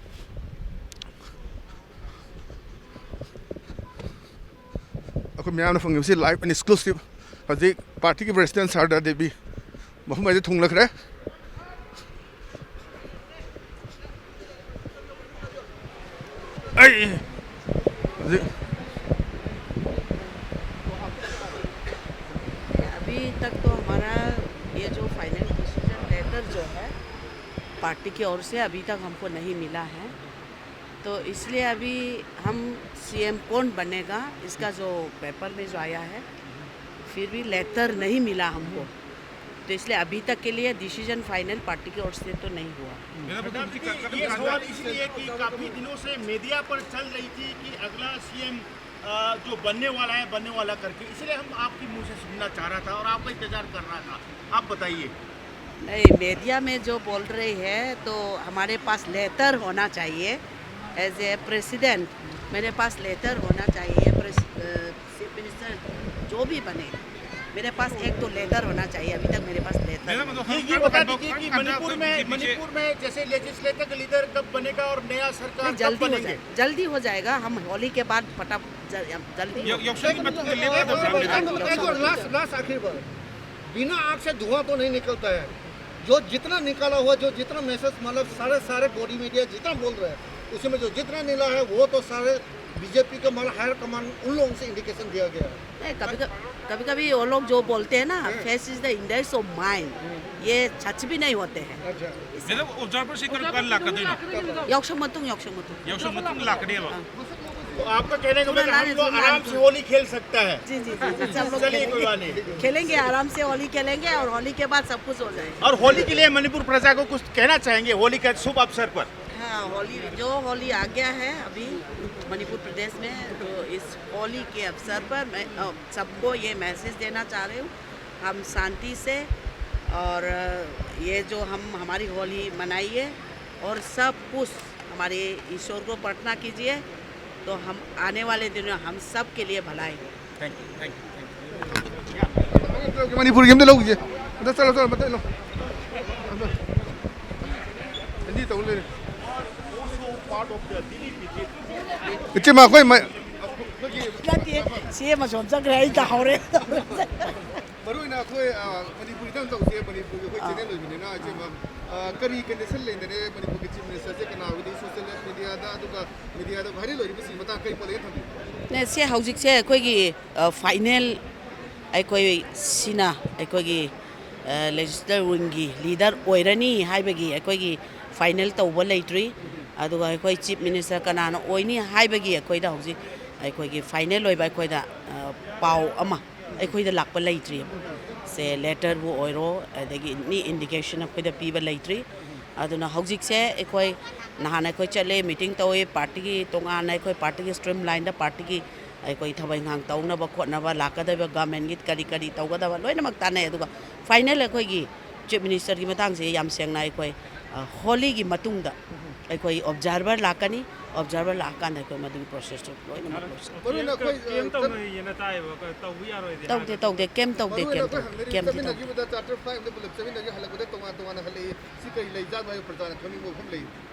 ꯑꯩꯈꯣꯏ ꯃꯌꯥꯝꯅ ꯐꯪꯉꯤꯕꯁꯤ live and exclusive꯫ ꯍꯧꯖꯤꯛ party ꯒꯤ president ꯁꯔꯗꯥ ꯗꯦꯕꯤ ꯃꯐꯝ ꯑꯁꯤꯗ ꯊꯨꯡꯂꯈ꯭ꯔꯦ꯫ ꯑꯩ ꯍꯧꯖꯤꯛ अभी तक तो हमारा ये जो फाइनल डिसीजन लेटर जो है पार्टी की ओर से अभी तक हमको नहीं मिला है, तो इसलिए अभी हम सीएम कौन बनेगा, इसका जो पेपर में जो आया है, फिर भी लेटर नहीं मिला हमको, तो इसलिए अभी तक के लिए डिसीजन फाइनल पार्टी की ओर से तो नहीं हुआ। मैडम, ये सवाल इसलिए कि काफी दिनों से मीडिया पर चल रही थी कि अगला सीएम जो बनने वाला है, बनने वाला करके, इसलिए हम आपके मुंह से सुनना चाह रहा था और आपका इंतजार कर रहा था। आप बताइए। नहीं, मीडिया में जो बोल रही है तो हमारे पास लेटर होना चाहिए। एज ए प्रेसिडेंट मेरे पास लेटर होना चाहिए। प्रेस चीफ मिनिस्टर जो भी बने, मेरे पास एक तो लेटर होना चाहिए। अभी तक मेरे पास लेटर मैडम, तो ये, ये बता दीजिए कि मणिपुर में, मणिपुर में जैसे लेजिस्लेटिव लीडर कब बनेगा और नया सरकार कब जल्दी हो बनेंगे? जाए, जल्दी हो जाएगा। हम होली के बाद फटा जल्दी हो- 역사님 같은 게 लेटर एक और लास्ट लास्ट आखिरी बार, बिना आग से धुआं तो नहीं निकलता है। जो जितना निकाला हुआ, जो जितना मैसेज, मतलब सारे सारे बॉडी मीडिया जितना बोल रहे हैं, उसमें जो जितना नीला है, वो तो सारे बीजेपी का, मतलब, हायर कमांड, उन लोगों से इंडिकेशन दिया गया है। नहीं, कभी कभी वो लोग जो बोलते हैं ना, face is the index of mind, ये सच भी नहीं होते हैं। अच्छा। ꯃꯦꯗꯥꯝ, ꯑꯣꯕꯖꯥꯔꯚꯔꯁꯤ ꯀꯔꯝ ꯀꯥꯟꯗ ꯂꯥꯛꯀꯗꯣꯏꯅꯣ? ꯌꯥꯎꯁꯪ ꯃꯇꯨꯡ, ꯌꯥꯎꯁꯪ ꯃꯇꯨꯡ꯫ ꯌꯥꯎꯁꯪ ꯃꯇꯨꯡ ꯂꯥꯛꯀꯅꯦꯕ꯫ तो आपका कहने का मतलब, हम लोग आराम से होली खेल सकता है। जी जी जी जी, सब लोग चलिए, कोई बात खेलेंगे, नहीं। खेलेंगे आराम से, होली खेलेंगे और होली के बाद सब कुछ हो जाएगा। और होली के लिए मणिपुर प्रजा को कुछ कहना चाहेंगे होली के शुभ अवसर पर? हाँ, होली, जो होली आ गया है अभी मणिपुर प्रदेश में, तो इस होली के अवसर पर मैं, अ, सबको ये मैसेज देना चाह रही हूँ, हम शांति से और, अ, ये जो हम हमारी होली मनाइए और सब कुछ हमारे ईश्वर को प्रार्थना कीजिए, तो हम आने वाले दिनों में हम सब के लिए भलाई हो। Thank you, thank you, thank you. ꯃꯅꯤꯄꯨꯔꯒꯤ ꯑꯝꯇ ꯂꯧꯈꯤꯁꯦ꯫ ꯑꯝꯇ ꯆꯠꯂꯣ, ꯆꯠꯂꯣ, ꯑꯝꯇ ꯂꯧ꯫ ꯑꯝꯇ꯫ ꯍꯤꯟꯗꯤ ꯇꯧ ꯂꯩꯔꯦ꯫ ꯏꯆꯦꯃ, ꯑꯩꯈꯣꯏ ꯃ- ꯅꯠꯇꯦ, ꯁꯤ ꯑꯃꯁꯣꯝ ꯆꯠꯈ꯭ꯔꯦ, ꯑꯩ ꯇꯥꯍꯧꯔꯦ꯫ ꯃꯔꯨ ꯑꯣꯏꯅ ꯑꯩꯈꯣꯏ, ꯑ, ꯃꯅꯤꯄꯨꯔꯒꯤꯗ ꯑꯃ ꯇꯧꯁꯦ꯫ ꯃꯅꯤꯄꯨꯔꯒꯤ ꯑꯩꯈꯣꯏ ꯆꯦꯅꯦꯜ ꯑꯣꯏꯕꯅꯤꯅ, ꯏꯆꯦꯃ, ꯑ, ꯀꯔꯤ ꯀꯟꯗꯤꯁꯟ ꯂꯩꯅꯔꯦ ꯃꯅꯤꯄꯨꯔꯒꯤ ꯆꯤꯐ ꯃꯤꯅꯤꯁꯇꯔꯁꯦ? ꯀꯅꯥ ꯑꯣꯏꯗꯤ ꯁꯣꯁꯤꯌꯦꯜ ꯃꯦꯗꯤꯌꯥꯗ, ꯑꯗꯨꯒ ꯃꯦꯗꯤꯌꯥꯗ ꯚꯥꯏꯔꯦꯜ ꯑꯣꯏꯔꯤꯕꯁꯤꯒꯤ ꯃꯇꯥꯡꯗ ꯀꯔꯤ ꯄꯥꯎꯗꯝ ꯊꯝꯕꯤꯕ? ꯅꯦ, ꯁꯦ ꯍꯧꯖꯤꯛꯁꯦ ꯑꯩꯈꯣꯏꯒꯤ, ꯑ, ꯐꯥꯏꯅꯦꯜ, ꯑꯩꯈꯣꯏ ꯁꯤꯅ ꯑꯩꯈꯣꯏꯒꯤ, ꯑ, ꯂꯦꯖꯤꯁꯂꯦꯇꯔ ꯋꯤꯡꯒꯤ ꯂꯤꯗꯔ ꯑꯣꯏꯔꯅꯤ ꯍꯥꯏꯕꯒꯤ ꯑꯩꯈꯣꯏꯒꯤ ꯐꯥꯏꯅꯦꯜ ꯇꯧꯕ ꯂꯩꯇ꯭ꯔꯤ꯫ ꯑꯗꯨꯒ ꯑꯩꯈꯣꯏ ꯆꯤꯐ ꯃꯤꯅꯤꯁꯇꯔ ꯀꯅꯥꯅ ꯑꯣꯏꯅꯤ ꯍꯥꯏꯕꯒꯤ ꯑꯩꯈꯣꯏꯗ ꯍꯧꯖꯤꯛ ꯑꯩꯈꯣꯏꯒꯤ ꯐꯥꯏꯅꯦꯜ ꯑꯣꯏꯕ ꯑꯩꯈꯣꯏꯗ, ꯑ, ꯄꯥꯎ ꯑꯃ ꯑꯩꯈꯣꯏꯗ ꯂꯥꯛꯄ ꯂꯩꯇ꯭ꯔꯤꯕ꯫ ꯁꯦ ꯂꯦꯇꯔꯕꯨ ꯑꯣꯏꯔꯣ, ꯑꯗꯒꯤ ꯑꯦꯅꯤ ꯏꯟꯗꯤꯀꯦꯁꯟ ꯑꯩꯈꯣꯏꯗ ꯄꯤꯕ ꯂꯩꯇ꯭ꯔꯤ꯫ ꯑꯗꯨꯅ ꯍꯧꯖꯤꯛꯁꯦ ꯑꯩꯈꯣꯏ ꯅꯍꯥꯟ ꯑꯩꯈꯣꯏ ꯆꯠꯂꯦ, ꯃꯤꯇꯤꯡ ꯇꯧꯋꯤ, ꯄꯥꯔꯇꯤꯒꯤ ꯇꯣꯉꯥꯟꯅ ꯑꯩꯈꯣꯏ ꯄꯥꯔꯇꯤꯒꯤ ꯁ꯭ꯇ꯭ꯔꯤꯝ ꯂꯥꯏꯟꯗ ꯄꯥꯔꯇꯤꯒꯤ ꯑꯩꯈꯣꯏ ꯊꯕꯛ ꯏꯪꯈꯥꯡ ꯇꯧꯅꯕ ꯈꯣꯠꯅꯕ, ꯂꯥꯛꯀꯗꯧꯔꯤꯕ ꯒꯚꯔꯟꯃꯦꯟꯒꯤ ꯀꯔꯤ ꯀꯔꯤ ꯇꯧꯒꯗꯕ ꯂꯣꯏꯅꯃꯛ ꯇꯥꯟꯅꯩ꯫ ꯑꯗꯨꯒ ꯐꯥꯏꯅꯦꯜ ꯑꯩꯈꯣꯏꯒꯤ ꯆꯤꯐ ꯃꯤꯅꯤꯁꯇꯔꯒꯤ ꯃꯇꯥꯡꯁꯦ ꯌꯥꯝ ꯁꯦꯡꯅ ꯑꯩꯈꯣꯏ, ꯑ, ꯍꯣꯂꯤꯒꯤ ꯃꯇꯨꯡꯗ ꯑꯩꯈꯣꯏ ꯑꯣꯕꯖꯥꯔꯚꯔ ꯂꯥꯛꯀꯅꯤ꯫ ꯑꯣꯕꯖꯥꯔꯚꯔ ꯂꯥꯛꯑꯀꯥꯟꯗ ꯑꯩꯈꯣꯏ ꯃꯗꯨꯒꯤ ꯄ꯭ꯔꯣꯁꯦꯁꯇꯨ ꯂꯣꯏꯅꯃꯛ ꯂꯣꯏꯁꯤꯜꯂꯤ꯫ ꯃꯔꯨ ꯑꯣꯏꯅ ꯑꯩꯈꯣꯏ, ꯑ, ꯀꯦꯝ ꯇꯧꯅꯩꯌꯦꯅ ꯇꯥꯏꯌꯦꯕ, ꯇꯧꯕ ꯌꯥꯔꯣꯏꯗꯤ ꯇꯧꯗꯦ, ꯍꯥꯏꯕ꯫ ꯇꯧꯗꯦ, ꯀꯦꯝ ꯇꯧꯗꯦ, ꯃꯔꯨ ꯑꯣꯏꯅ ꯀꯦꯝ ꯑꯩꯈꯣꯏ ꯇꯧꯗꯦ, ꯍꯪꯅꯔꯤꯕ ꯀꯦꯝ ꯇꯧꯗꯦ꯫ ꯆꯠꯃꯤꯟꯅꯈꯤꯕꯗ ꯆꯥꯔꯇꯔ ꯐ꯭ꯂꯥꯏꯠ ꯑꯝꯗ ꯄꯨꯂꯞ ꯆꯠꯃꯤꯟꯅꯒꯦ, ꯍꯜꯂꯛꯄꯗ ꯇꯣꯉꯥꯟ ꯇꯣꯉꯥꯟꯅ ꯍꯜꯂꯛꯏ꯫ ꯁꯤ ꯀꯔꯤ ꯂꯩꯖꯥꯠꯅꯣ ꯍꯥꯏꯕ ꯄ꯭ꯔꯖꯥꯅ ꯈꯪꯅꯤꯡꯕ ꯋꯥꯐꯝ ꯂꯩ꯫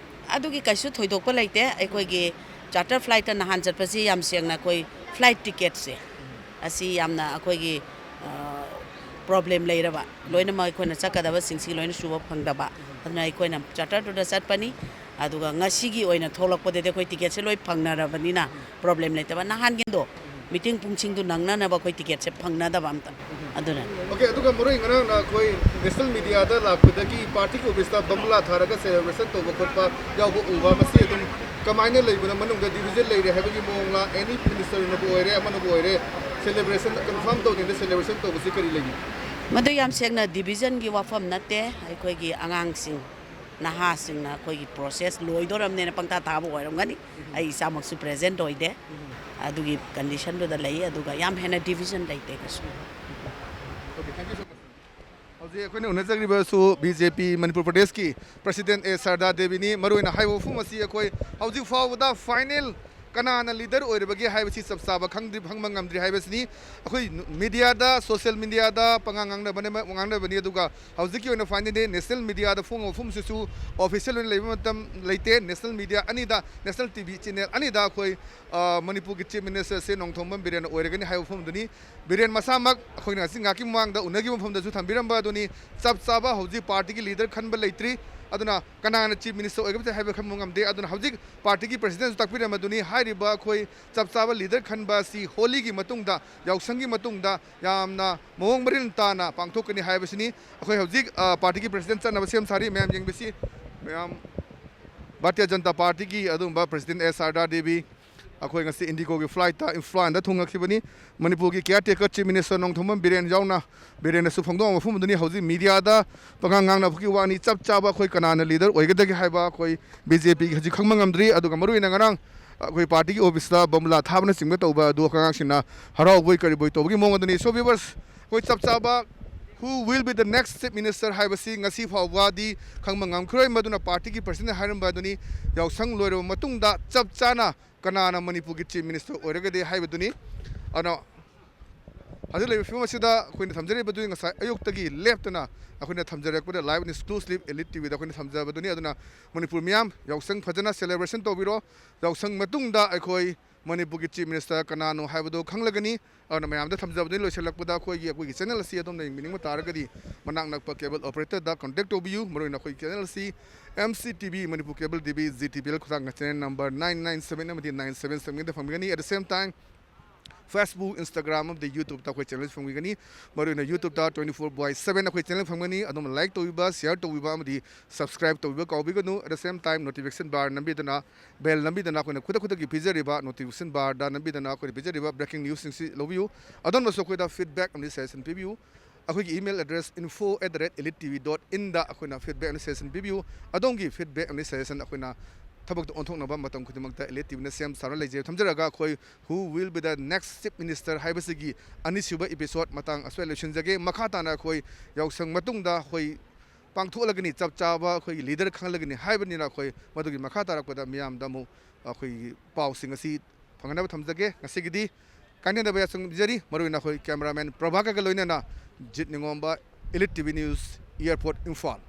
ꯑꯗꯨꯒꯤ ꯀꯩꯁꯨ ꯊꯣꯏꯗꯣꯛꯄ ꯂꯩꯇꯦ꯫ ꯑꯩꯈꯣꯏꯒꯤ ꯆꯥꯔꯇꯔ ꯐ꯭ꯂꯥꯏꯠꯇ ꯅꯍꯥꯟ ꯆꯠꯄꯁꯤ ꯌꯥꯝ ꯁꯦꯡꯅ ꯑꯩꯈꯣꯏ ꯐ꯭ꯂꯥꯏꯠ ꯇꯤꯀꯦꯠꯁꯦ ꯑꯁꯤ ꯌꯥꯝꯅ ꯑꯩꯈꯣꯏꯒꯤ, ꯑ, ꯄ꯭ꯔꯣꯕ꯭ꯂꯦꯝ ꯂꯩꯔꯕ, ꯂꯣꯏꯅꯃꯛ ꯑꯩꯈꯣꯏꯅ ꯆꯠꯀꯗꯕꯁꯤꯡꯁꯤ ꯂꯣꯏꯅ ꯁꯨꯕ ꯐꯪꯗꯕ, ꯑꯗꯨꯅ ꯑꯩꯈꯣꯏꯅ ꯆꯥꯔꯇꯔꯗꯨꯗ ꯆꯠꯄꯅꯤ꯫ ꯑꯗꯨꯒ ꯉꯁꯤꯒꯤ ꯑꯣꯏꯅ ꯊꯣꯛꯂꯛꯄꯗꯗꯤ ꯑꯩꯈꯣꯏ ꯇꯤꯀꯦꯠꯁꯦ ꯂꯣꯏ ꯐꯪꯅꯔꯕꯅꯤꯅ ꯄ꯭ꯔꯣꯕ꯭ꯂꯦꯝ ꯂꯩꯇꯕ꯫ ꯅꯍꯥꯟꯒꯤꯗꯣ ꯃꯤꯇꯤꯡ ꯄꯨꯡꯁꯤꯡꯗꯨ ꯅꯪꯅꯅꯕ ꯑꯩꯈꯣꯏ ꯇꯤꯀꯦꯠꯁꯦ ꯐꯪꯅꯗꯕ ꯑꯝꯇ꯫ ꯑꯗꯨꯅ ꯑꯣꯀꯦ꯫ ꯑꯗꯨꯒ ꯃꯔꯨ ꯑꯣꯏꯅ ꯉꯔꯥꯡꯅ ꯑꯩꯈꯣꯏ ꯅꯦꯁꯅꯦꯜ ꯃꯤꯗꯤꯌꯥꯗ ꯂꯥꯛꯄꯗꯒꯤ ꯄꯥꯔꯇꯤꯒꯤ ꯑꯣꯐꯤꯁꯇ ꯕꯝꯕꯨꯂꯥ ꯊꯥꯔꯒ ꯁꯦꯂꯦꯕ꯭ꯔꯦꯁꯟ ꯇꯧꯕ ꯈꯣꯠꯄ ꯌꯥꯎꯕ ꯎꯕ, ꯃꯁꯤ ꯑꯗꯨꯝ ꯀꯃꯥꯏꯅ ꯂꯩꯕꯅꯣ? ꯃꯅꯨꯡꯗ ꯗꯤꯚꯤꯖꯟ ꯂꯩꯔꯦ ꯍꯥꯏꯕꯒꯤ ꯃꯑꯣꯡꯂ? ꯑꯦꯅꯤ ꯃꯤꯅꯤꯁꯇꯔꯅꯕꯨ ꯑꯣꯏꯔꯦ, ꯑꯃꯅꯕꯨ ꯑꯣꯏꯔꯦ, ꯁꯦꯂꯦꯕ꯭ꯔꯦꯁꯟ ꯀꯟꯐꯥꯔꯝ ꯇꯧꯗ꯭ꯔꯤꯉꯩꯗ ꯁꯦꯂꯦꯕ꯭ꯔꯦꯁꯟ ꯇꯧꯕꯁꯤ ꯀꯔꯤ ꯂꯩꯒꯦ? ꯃꯗꯨ ꯌꯥꯝ ꯁꯦꯡꯅ ꯗꯤꯚꯤꯖꯟꯒꯤ ꯋꯥꯐꯝ ꯅꯠꯇꯦ꯫ ꯑꯩꯈꯣꯏꯒꯤ ꯑꯉꯥꯡꯁꯤꯡ, ꯅꯍꯥꯁꯤꯡꯅ ꯑꯩꯈꯣꯏꯒꯤ ꯄ꯭ꯔꯣꯁꯦꯁ ꯂꯣꯏꯗꯣꯔꯝꯅꯦꯅ ꯄꯪꯇꯥ ꯇꯥꯕ ꯑꯣꯏꯔꯝꯒꯅꯤ꯫ ꯑꯩ ꯏꯁꯥꯃꯛꯁꯨ ꯄ꯭ꯔꯦꯖꯦꯟꯠ ꯑꯣꯏꯗꯦ꯫ ꯑꯗꯨꯒꯤ ꯀꯟꯗꯤꯁꯟꯗꯨꯗ ꯂꯩ꯫ ꯑꯗꯨꯒ ꯌꯥꯝ ꯍꯦꯟꯅ ꯗꯤꯚꯤꯖꯟ ꯂꯩꯇꯦ ꯀꯩꯁꯨ꯫ Okay, thank you so much. ꯍꯧꯖꯤꯛ ꯑꯩꯈꯣꯏꯅ ꯎꯅꯖꯔꯤꯕꯁꯨ ꯕꯤ ꯖꯦ ꯄꯤ ꯃꯅꯤꯄꯨꯔ ꯄ꯭ꯔꯗꯦꯁꯀꯤ ꯄ꯭ꯔꯁꯤꯗꯦꯟ ꯑꯦ ꯁꯔꯗꯥ ꯗꯦꯕꯤꯅꯤ꯫ ꯃꯔꯨꯑꯣꯏꯅ ꯍꯥꯏꯕ ꯋꯥꯐꯝ ꯑꯁꯤ ꯑꯩꯈꯣꯏ ꯍꯧꯖꯤꯛ ꯐꯥꯎꯕꯗ ꯐꯥꯏꯅꯦꯜ ꯀꯅꯥꯅ ꯂꯤꯗꯔ ꯑꯣꯏꯔꯕꯒꯦ ꯍꯥꯏꯕꯁꯤ ꯆꯞ ꯆꯥꯕ ꯈꯪꯗ꯭ꯔꯤ, ꯈꯪꯕ ꯉꯝꯗ꯭ꯔꯤ ꯍꯥꯏꯕꯁꯤꯅꯤ꯫ ꯑꯩꯈꯣꯏ ꯃꯤꯗꯤꯌꯥꯗ, ꯁꯣꯁꯤꯌꯦꯜ ꯃꯤꯗꯤꯌꯥꯗ ꯄꯉꯥꯡ ꯉꯥꯡꯅꯕꯅꯦ, ꯉꯥꯡꯅꯕꯅꯤ꯫ ꯑꯗꯨꯒ ꯍꯧꯖꯤꯛꯀꯤ ꯑꯣꯏꯅ ꯐꯥꯏꯅꯦꯜ ꯗꯦ ꯅꯦꯁꯅꯦꯜ ꯃꯤꯗꯤꯌꯥꯗ ꯐꯣꯡꯕ ꯋꯥꯐꯝꯁꯤꯁꯨ ꯑꯣꯐꯤꯁꯤꯌꯦꯜ ꯑꯣꯏꯅ ꯂꯩꯕ ꯃꯇꯝ ꯂꯩꯇꯦ꯫ ꯅꯦꯁꯅꯦꯜ ꯃꯤꯗꯤꯌꯥ ꯑꯅꯤꯗ, ꯅꯦꯁꯅꯦꯜ ꯇꯤ ꯚꯤ ꯆꯦꯅꯦꯜ ꯑꯅꯤꯗ ꯑꯩꯈꯣꯏ ꯑ, ꯃꯅꯤꯄꯨꯔꯒꯤ ꯆꯤꯐ ꯃꯤꯅꯤꯁꯇꯔꯁꯦ ꯅꯣꯡꯊꯣꯝꯕꯝ ꯕꯤꯔꯦꯟ ꯑꯣꯏꯔꯒꯅꯤ ꯍꯥꯏꯕ ꯋꯥꯐꯝꯗꯨꯅꯤ꯫ ꯕꯤꯔꯦꯟ ꯃꯁꯥꯃꯛ ꯑꯩꯈꯣꯏꯅ ꯉꯁꯤ ꯉꯥꯏꯍꯥꯛꯀꯤ ꯃꯃꯥꯡꯗ ꯎꯅꯈꯤꯕ ꯃꯐꯝꯗꯁꯨ ꯊꯝꯕꯤꯔꯝꯕ ꯑꯗꯨꯅꯤ꯫ ꯆꯞ ꯆꯥꯕ ꯍꯧꯖꯤꯛ ꯄꯥꯔꯇꯤꯒꯤ ꯂꯤꯗꯔ ꯈꯟꯕ ꯂꯩꯇ꯭ꯔꯤ꯫ ꯑꯗꯨꯅ ꯀꯅꯥꯅ ꯆꯤꯐ ꯃꯤꯅꯤꯁꯇꯔ ꯑꯣꯏꯒꯗꯕꯁꯦ ꯍꯥꯏꯕ ꯈꯟꯕ ꯉꯝꯗꯦ꯫ ꯑꯗꯨꯅ ꯍꯧꯖꯤꯛ ꯄꯥꯔꯇꯤꯒꯤ ꯄ꯭ꯔꯁꯤꯗꯦꯟꯁꯨ ꯇꯥꯛꯄꯤꯔꯝꯕꯗꯨꯅꯤ꯫ ꯍꯥꯏꯔꯤꯕ ꯑꯩꯈꯣꯏ ꯆꯞ ꯆꯥꯕ ꯂꯤꯗꯔ ꯈꯟꯕ ꯑꯁꯤ ꯍꯣꯂꯤꯒꯤ ꯃꯇꯨꯡꯗ, ꯌꯥꯎꯁꯪꯒꯤ ꯃꯇꯨꯡꯗ ꯌꯥꯝꯅ ꯃꯑꯣꯡ ꯃꯔꯤꯜ ꯇꯥꯅ ꯄꯥꯡꯊꯣꯛꯀꯅꯤ ꯍꯥꯏꯕꯁꯤꯅꯤ꯫ ꯑꯩꯈꯣꯏ ꯍꯧꯖꯤꯛ, ꯑ, ꯄꯥꯔꯇꯤꯒꯤ ꯄ꯭ꯔꯁꯤꯗꯦꯟ ꯆꯠꯅꯕ ꯁꯦꯝ ꯁꯥꯔꯤ꯫ ꯃꯌꯥꯝ ꯌꯦꯡꯕꯤꯁꯤ꯫ ꯃꯌꯥꯝ ꯚꯥꯔꯇꯤꯌ ꯖꯅꯇꯥ ꯄꯥꯔꯇꯤꯒꯤ ꯑꯗꯨꯒꯨꯝꯕ ꯄ꯭ꯔꯁꯤꯗꯦꯟ ꯑꯦꯁ ꯁꯔꯗꯥ ꯗꯦꯕꯤ ꯑꯩꯈꯣꯏ ꯉꯁꯤ ꯏꯟꯗꯤꯒꯣꯒꯤ ꯐ꯭ꯂꯥꯏꯠꯇ ꯏꯝꯐꯥꯜꯗ ꯊꯨꯡꯉꯛꯈꯤꯕꯅꯤ꯫ ꯃꯅꯤꯄꯨꯔꯒꯤ ꯀꯤꯌꯥꯔ ꯇꯦꯀꯔ ꯆꯤꯐ ꯃꯤꯅꯤꯁꯇꯔ ꯅꯣꯡꯊꯣꯝꯕꯝ ꯕꯤꯔꯦꯟ ꯌꯥꯎꯅ ꯕꯤꯔꯦꯟꯅꯁꯨ ꯐꯣꯡꯗꯣꯛꯑꯝꯕ ꯃꯐꯝ ꯑꯗꯨꯅꯤ꯫ ꯍꯧꯖꯤꯛ ꯃꯤꯗꯤꯌꯥꯗ ꯄꯉꯥꯡ ꯉꯥꯡꯅꯕꯒꯤ ꯋꯥꯅꯤ꯫ ꯆꯞ ꯆꯥꯕ ꯑꯩꯈꯣꯏ ꯀꯅꯥꯅ ꯂꯤꯗꯔ ꯑꯣꯏꯒꯗꯒꯦ ꯍꯥꯏꯕ ꯑꯩꯈꯣꯏ ꯕꯤ ꯖꯦ ꯄꯤꯒꯤ ꯍꯧꯖꯤꯛ ꯈꯪꯕ ꯉꯝꯗ꯭ꯔꯤ꯫ ꯑꯗꯨꯒ ꯃꯔꯨꯑꯣꯏꯅ ꯉꯔꯥꯡ ꯑꯩꯈꯣꯏ ꯄꯥꯔꯇꯤꯒꯤ ꯑꯣꯐꯤꯁꯇ ꯕꯣꯝꯕꯨꯂꯥ ꯊꯥꯕꯅꯆꯤꯡꯕ ꯇꯧꯕ ꯑꯗꯨ ꯑꯉꯥꯡꯁꯤꯡꯅ ꯍꯔꯥꯎꯕꯣꯏ ꯀꯔꯤꯕꯣꯏ ꯇꯧꯕꯒꯤ ꯃꯑꯣꯡ ꯑꯗꯨꯅꯤ꯫ So viewers, ꯑꯩꯈꯣꯏ ꯆꯞ ꯆꯥꯕ who will be the next chief minister ꯍꯥꯏꯕꯁꯤ ꯉꯁꯤ ꯐꯥꯎꯕꯗꯤ ꯈꯪꯕ ꯉꯝꯈꯤꯔꯣꯏ꯫ ꯃꯗꯨꯅ ꯄꯥꯔꯇꯤꯒꯤ ꯄ꯭ꯔꯁꯤꯗꯦꯟꯅ ꯍꯥꯏꯔꯝꯕ ꯑꯗꯨꯅꯤ꯫ ꯌꯥꯎꯁꯪ ꯂꯣꯏꯔꯕ ꯃꯇꯨꯡꯗ ꯆꯞ ꯆꯥꯅ ꯀꯅꯥꯅ ꯃꯅꯤꯄꯨꯔꯒꯤ ꯆꯤꯐ ꯃꯤꯅꯤꯁꯇꯔ ꯑꯣꯏꯔꯒꯗꯤ ꯍꯥꯏꯕꯗꯨꯅꯤ꯫ ꯑꯗꯨꯅ ꯍꯧꯖꯤꯛ ꯂꯩꯔꯤꯕ ꯐꯤꯕꯝ ꯑꯁꯤꯗ ꯑꯩꯈꯣꯏꯅ ꯊꯝꯖꯔꯤꯕꯗꯨ ꯉꯁꯥꯏ ꯑꯌꯨꯛꯇꯒꯤ ꯂꯦꯞꯇꯅ ꯑꯩꯈꯣꯏꯅ ꯊꯝꯖꯔꯛꯄꯗ live and exclusive Elite T ꯚꯤꯗ ꯑꯩꯈꯣꯏꯅ ꯊꯝꯖꯕꯗꯨꯅꯤ꯫ ꯑꯗꯨꯅ ꯃꯅꯤꯄꯨꯔ ꯃꯤꯌꯥꯝ, ꯌꯥꯎꯁꯪ ꯐꯖꯅ ꯁꯦꯂꯦꯕ꯭ꯔꯦꯁꯟ ꯇꯧꯕꯤꯔꯣ꯫ ꯌꯥꯎꯁꯪ ꯃꯇꯨꯡꯗ ꯑꯩꯈꯣꯏ ꯃꯅꯤꯄꯨꯔꯒꯤ Chief Minister ꯀꯅꯥꯅꯣ ꯍꯥꯏꯕꯗꯨ ꯈꯪꯂꯒꯅꯤ꯫ ꯑꯗꯨꯅ ꯃꯌꯥꯝꯗ ꯊꯝꯖꯕꯗꯨꯅꯤ꯫ ꯂꯣꯏꯁꯤꯜꯂꯛꯄꯗ ꯑꯩꯈꯣꯏꯒꯤ, ꯑꯩꯈꯣꯏꯒꯤ channel ꯑꯁꯤ ꯑꯗꯣꯝꯅ ꯌꯦꯡꯕꯤꯅꯤꯡꯕ ꯇꯥꯔꯒꯗꯤ ꯃꯅꯥꯛ ꯅꯛꯄ cable operatorꯗ contact ꯇꯧꯕꯤꯌꯨ꯫ ꯃꯔꯨꯑꯣꯏꯅ ꯑꯩꯈꯣꯏꯒꯤ channel ꯑꯁꯤ M C T V, Manipur cable T V, Zee T V L ꯈꯨꯊꯥꯡꯗ channel number nine nine seven ꯑꯃꯗꯤ nine seven sevenꯗ ꯐꯪꯕꯤꯒꯅꯤ꯫ At the same time, Facebook, Instagram ꯑꯃꯗꯤ YouTubeꯇ ꯑꯩꯈꯣꯏ channel ꯐꯪꯕꯤꯒꯅꯤ꯫ ꯃꯔꯨꯑꯣꯏꯅ YouTubeꯇ twenty four by seven ꯑꯩꯈꯣꯏ channel ꯐꯪꯒꯅꯤ꯫ ꯑꯗꯣꯝꯅ like ꯇꯧꯕꯤꯕ, share ꯇꯧꯕꯤꯕ ꯑꯃꯗꯤ subscribe ꯇꯧꯕꯤꯕ ꯀꯥꯎꯕꯤꯒꯅꯨ꯫ At the same time, notification bar ꯅꯝꯕꯤꯗꯅ, bell ꯅꯝꯕꯤꯗꯅ ꯑꯩꯈꯣꯏꯅ ꯈꯨꯗꯛ ꯈꯨꯗꯛꯀꯤ ꯄꯤꯖꯔꯤꯕ notification barꯗ ꯅꯝꯕꯤꯗꯅ ꯑꯩꯈꯣꯏꯅ ꯄꯤꯖꯔꯤꯕ breaking newsꯁꯤꯡꯁꯤ ꯂꯧꯕꯤꯌꯨ꯫ ꯑꯗꯣꯝꯅꯁꯨ ꯑꯩꯈꯣꯏꯗ feedback ꯑꯃꯗꯤ suggestion ꯄꯤꯕꯤꯌꯨ꯫ ꯑꯩꯈꯣꯏꯒꯤ email address info at the rate elite T V dot inꯗ ꯑꯩꯈꯣꯏꯅ feedback ꯑꯃꯗꯤ suggestion ꯄꯤꯕꯤꯌꯨ꯫ ꯑꯗꯣꯝꯒꯤ feedback ꯑꯃꯗꯤ suggestion ꯑꯩꯈꯣꯏꯅ ꯊꯕꯛꯇ ꯑꯣꯟꯊꯣꯛꯅꯕ ꯃꯇꯝ ꯈꯨꯗꯤꯡꯃꯛꯇ Elite T Vꯅ ꯁꯦꯝ ꯁꯥꯗꯨꯅ ꯂꯩꯖꯩ꯫ ꯊꯝꯖꯔꯒ ꯑꯩꯈꯣꯏ Who Will Be the Next Chief Minister ꯍꯥꯏꯕꯁꯤꯒꯤ ꯑꯅꯤꯁꯨꯕ episode ꯃꯇꯥꯡ ꯑꯁ꯭ꯋꯥꯏ ꯂꯣꯏꯁꯤꯟꯖꯒꯦ꯫ ꯃꯈꯥ ꯇꯥꯅ ꯑꯩꯈꯣꯏ ꯌꯥꯎꯁꯪ ꯃꯇꯨꯡꯗ ꯑꯩꯈꯣꯏ ꯄꯥꯡꯊꯣꯛꯂꯒꯅꯤ, ꯆꯞ ꯆꯥꯕ ꯑꯩꯈꯣꯏꯒꯤ leader ꯈꯪꯂꯒꯅꯤ ꯍꯥꯏꯕꯅꯤꯅ ꯑꯩꯈꯣꯏ ꯃꯗꯨꯒꯤ ꯃꯈꯥ ꯇꯥꯔꯛꯄꯗ ꯃꯤꯌꯥꯝꯗ ꯑꯃꯨꯛ ꯑꯩꯈꯣꯏꯒꯤ ꯄꯥꯎꯁꯤꯡ ꯑꯁꯤ ꯐꯪꯅꯅꯕ ꯊꯝꯖꯒꯦ꯫ ꯉꯁꯤꯒꯤꯗꯤ ꯀꯥꯏꯅꯗꯕ ꯌꯥꯆꯪ ꯄꯤꯖꯔꯤ꯫ ꯃꯔꯨꯑꯣꯏꯅ ꯑꯩꯈꯣꯏ cameraman ꯄ꯭ꯔꯚꯥꯀꯔꯒ ꯂꯣꯏꯅꯅ ꯖꯤꯠ ꯅꯤꯉꯣꯝꯕ, Elite T V News, Airport, Imphal.